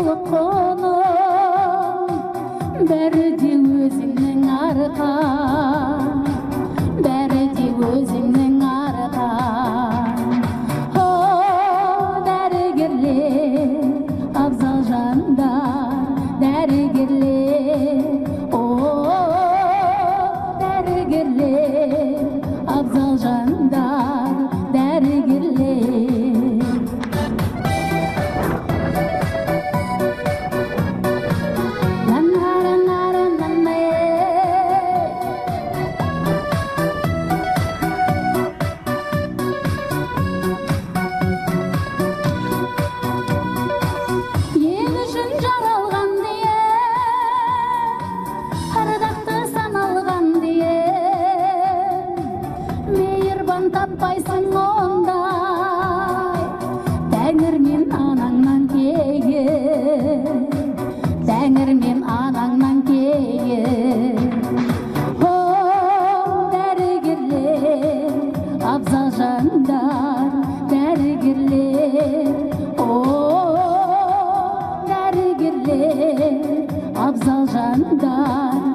болып құным, бәрі де өзіңнің арқаң, бәрі де өзіңнің арқаң. О, дәрігерлер, абзал жандар, дәрігерлер, о, дәрігерлер, абзал жандар, дәрігерлер. Ел үшін жаралған дейін, ардақты саналған дейін, мейірбан таппайсың ондай, Тәңір мен анаңнан кейін, Тәңір мен анаңнан кейін. О, дәрігерлер, абзал жандар, дәрігерлер, о, дәрігерлер, абзал жандар,